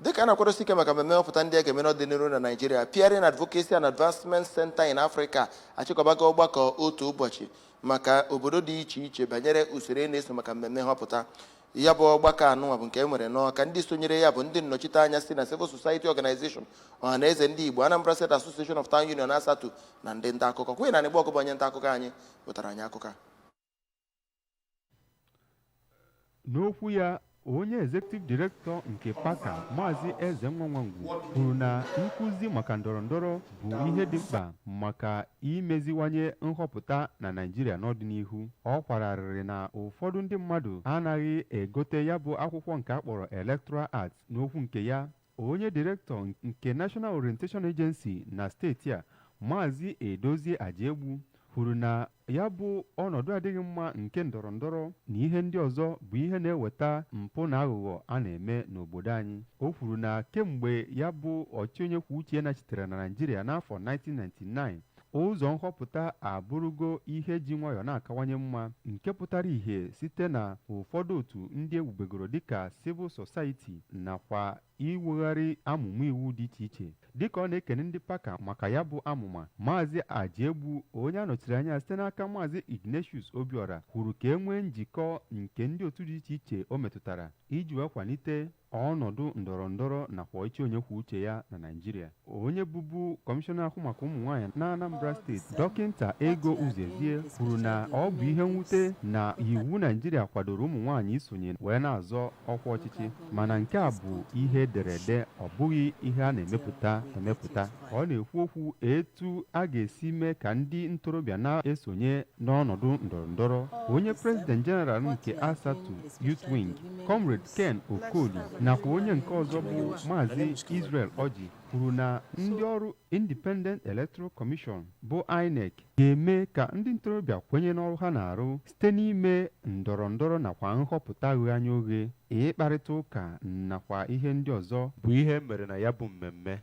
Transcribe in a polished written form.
Dịka a na-akwadosi ike maka mmemme nhọpụta ndị a ga-eme n'ọdịnihu na Naịjirịa, Peering Advocacy and Advancement Center in Africa achịkọbago ọgbakọ otu ụbọchị maka obodo dị iche iche banyere usoro e na-eso maka mmemme nhọpụta. Ya bụ ọgbakọ anụnwa bụ nke e nwere n'Ọka. Ndị sonyere ya bụ ndị nnọchiteanya si na Civil Society Organization, Ọhaneze Ndị Igbo, Anambra State Association of Town Union, ASATU, na ndị nta akụkọ. Kwee na Anịgba bụ onye nta akụkọ anyị wetara anyị akụkọ a. N'okwu ya, onye Executive Director nke PACA, Maazị Eze Nwanwangwu, kwuru na nkụzi maka ndọrọndọrọ bụ ihe dị mkpa maka imeziwanye nhọpụta na Naịjirịa n'ọdịnihu. Ọ kwararịrị na ụfọdụ ndị mmadụ anaghị egote ya bụ akwụkwọ nke a kpọrọ Electoral Act. N'okwu nke ya, onye Direktọ nke National Orientation Agency na steeti a, Maazị Edozie Ajaegbu, kwuru na ya bụ ọnọdụ adịghị mma nke ndọrọndọrọ na ihe ndị ọzọ bụ ihe na-eweta mpụ na aghụghọ a na-eme n'obodo anyị. O kwuru na kemgbe ya bụ ọchị onye kwuo uche nachitere na Naịjirịa n'afọ 1999, ụzọ nhọpụta abụrụgo ihe ji nwayọọ na-akawanye mma, nke pụtara ìhè site na ụfọdụ otu ndị ewubegoro dịka civil society nakwa iwegharị amụma iwu dị iche iche. Dịka ọ na-ekene ndị PACA maka ya bụ amụma, Maazị Ajaegbu, onye a nọchiri anya site n'aka Maazị Ignatius Obiora, kwuru ka e nwee njikọ nke ndị otu dị iche iche o metụtara iji wee kwalite ọnọdụ ndọrọndọrọ nakwa ịchị onye kwuo uche ya na Naịjirịa. Onye bụbu kọmishọna ahụ maka ụmụ nwaanyị na Anambra Steeti, Dọkịnta Ego Uzezie, kwuru na ọ bụ ihe mwute na iwu Naịjirịa kwadoro ụmụ nwaanyị isonye wee na-azọ ọkwa ọchịchị, mana nke a bụ ihe ederede, ọ bụghị ihe a na-emepụta emepụta. Ọ na-ekwu okwu etu a ga-esi mee ka ndị ntorobịa na-esonye n'ọnọdụ ndọrọndọrọ, onye President General nke ASATU Youth Wing, Comrade Ken Okoli, nakwa onye nke ọzọ bụ Maazị Israel Oji, kwuru na ndị ọrụ Independent Electoral Commission bụ INEC ga-eme ka ndị ntorobịa kwenye n'ọrụ ha na-arụ site n'ime ndọrọndọrọ nakwa nhọpụta aghe anya oghe, ịkparịta ụka nakwa ihe ndị ọzọ bụ ihe mere na ya bụ mmemme.